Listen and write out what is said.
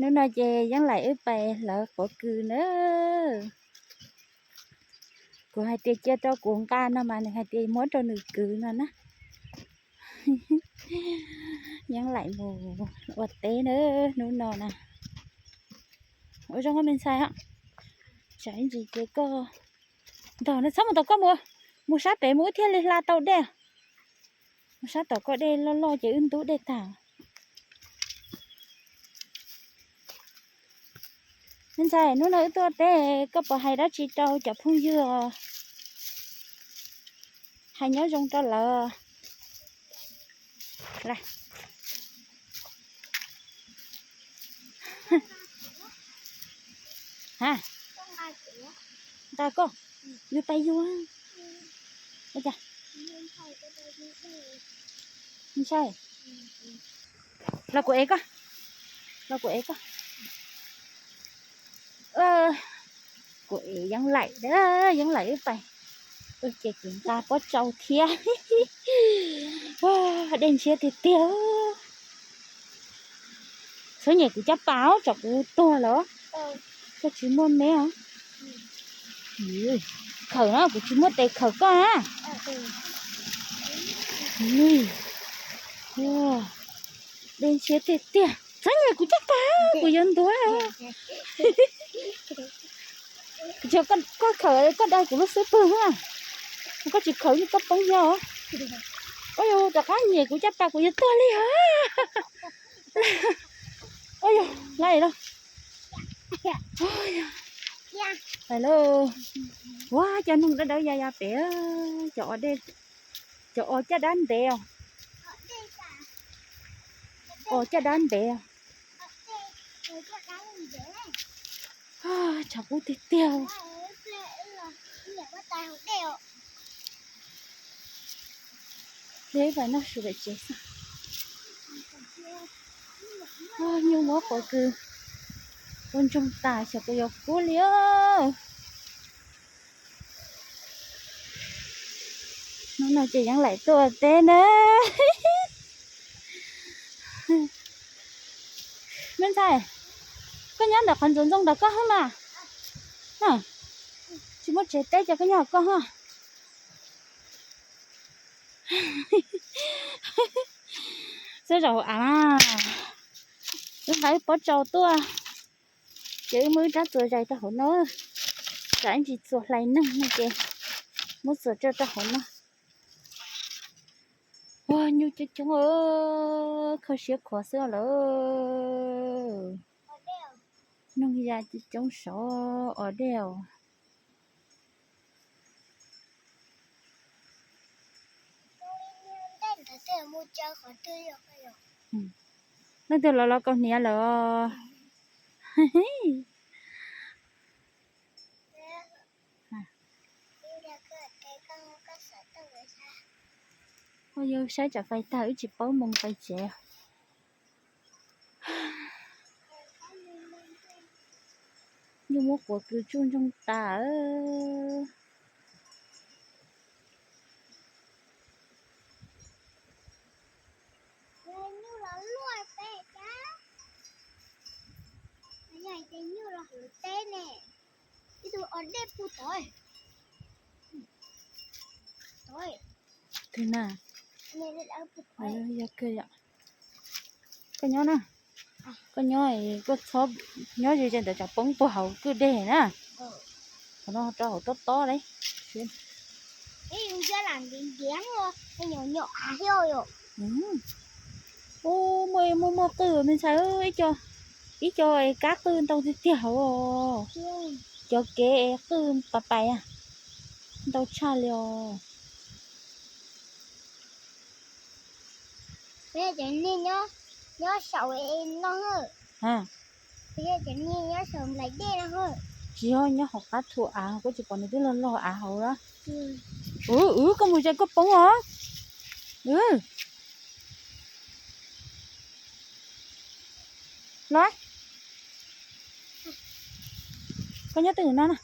Hnub no ces Yeeb Laim wb pais hlawv quav kws na. Kuv hais tias cia rau kuv nqa no mas nws hais tias muab rau nws kwv no na. Yeeb Laim mus ua teb na hnub no na. Ua zoo me ntxhais, tsam ib ntsis ces koj ntog no txhob mus tom koj mus, mus sab pem mus wb thiaj li hla tau dej. Mus sab tom koj dej loj loj ces wb ntub dej tag. Me ntxhais, hnub no wb tuaj teb koj puas hais dab tsi rau cov phooj ywg? Hais nyob zoo rau lawv. Ha, nqa koj, yus pais yus. Ua cas? Ntshai. Los kuv ev koj, los kuv ev koj. Kuv ev Yeeb Laim, Yeeb Laim wb pais. Ces kuv nqa pob tsau thiab. Dej ntshiab tiag tiag. Txhob nyem kuv caj pas, tsam kuv tuag lawm. Koj tsis muaj me os. Khawm na, kuv tsis muaj tes khawm koj na. Dej ntshiab tiag tiag. Txhob nyem kuv caj pas, kuv yuav ntuav. Koj khawm koj daig kuv lub xub pwg na. Koj tsis khawm koj poob yog. Ua yus rov qab nyem kuv caj pas kuv yuav tuag li os. Ua yus laj los. Hais lauj, ua cov noog dawb dawb ya ya pem, cov os dej, cov os caj dab ntev os, os caj dab ntev. Tshav kub tiag tiag. Peb pais noj su pem tsev xwb. Nyuj muab quav kws ua ntsoog tas xyov puas yuav kub li. Hnub no ces Yeeb Laim tuaj teb na. Me ntxhais, koj nyob ntawm qhov ntxoov ntxoo ntawm koj hab mas. Tsis muaj tsev teb ces koj nyob hauv koj hab. Xub zaum hauv av, wb nqa wb pob tsau tuaj, ces wb muab wb rab txuas zais rau hauv no, tsam ib ntsis txuas hlais neeg no ces muab txuas tso rau hauv no. Ua nyuj coob coob, kho siab khuav xwb lawm. Noog ya coob coob sav os dej os. Leej twg los los kaus hniav lawm. Ua yus saib tsam fais tag wb tsis paub moo pais tsev. Nyuj muab quav kws tsuj ntsoog tas. Nyuj los luaj pem cas, yog ces nyuj los hauv teb ne. Ib tug os dej puag tod. Twg na? Yog kawg yom. Koj nyob na, koj nyob, koj txhob nyob ze ze ntawd tsam poob puag hauv kwj deg na. Qhov no rau hauv tob tob lauj. Ub, muaj muaj muaj qwj me ntxhais, ib co, ib co kab qwj ntau tiag tiag hauv. Cov kev qwj pas pais, ntau tshaj li os. Cov niag nyob saum no, cov niag nyob saum nplaim dej no. Tsis yog, nyob hauv qab thu av, kuv tsis pom nws twb log log av hauv lawm. Wb, wb, koj mus ze koj poob os. Los, koj nyob twg no na?